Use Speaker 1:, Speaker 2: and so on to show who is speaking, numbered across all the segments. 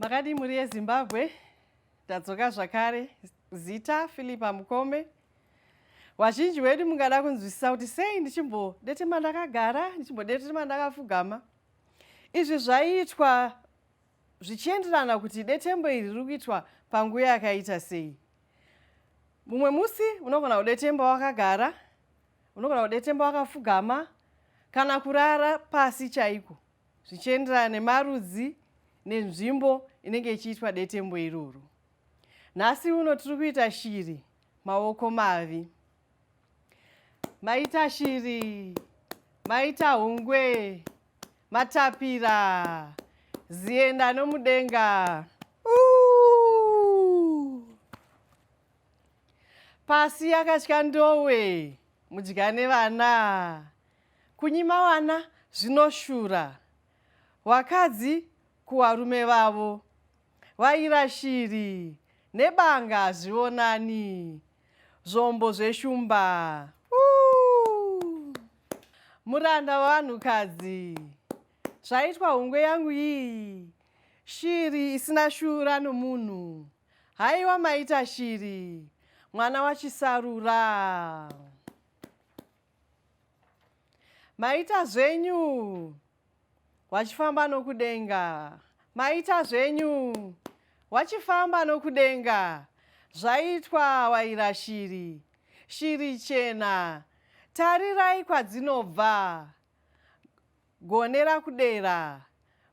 Speaker 1: Makadii mhuri yeZimbabwe? Tadzoka zvakare. Zita Philippa Mukome. Vazhinji vedu mungada kunzwisisa kuti sei ndichimbodetema ndakagara, ndichimbodetema ndakapfugama. Izvi zvaiitwa zvichienderana kuti detembo iri riri kuitwa panguva yakaita sei. Mumwe musi unogona kudetemba wakagara, unogona kudetemba wakapfugama kana kurara pasi chaiko zvichienderana nemarudzi nenzvimbo inenge ichiitwa detembo iroro. Nhasi uno tiri kuita shiri maoko mavi. Maita shiri, maita hungwe, matapira, zienda nomudenga. Pasi yakatya ndowe, mudya nevana. Kunyima vana zvinoshura. Wakadzi kuwarume vavo. Vaira shiri nebanga hazvionani. Zvombo zveshumba. Ooh. Muranda wavanhukadzi. Zvaitwa hungwe yangu iyi. Shiri isina shura nomunhu. Haiwa maita shiri. Mwana wachisarura. Maita zvenyu. Wachifamba nokudenga. Maita zvenyu. Wachifamba nokudenga. Zvaitwa waira shiri. Shiri chena. Tarirai kwadzinobva. Gonera kudera.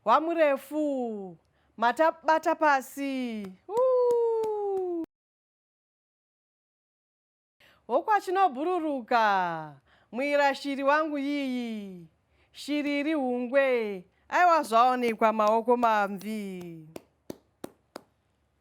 Speaker 1: Wamurefu. Matabata pasi. Ooh. Hokwachinobhururuka mwira shiri wangu yiyi shiri iri hungwe aiwa zvaonekwa maoko mamvi.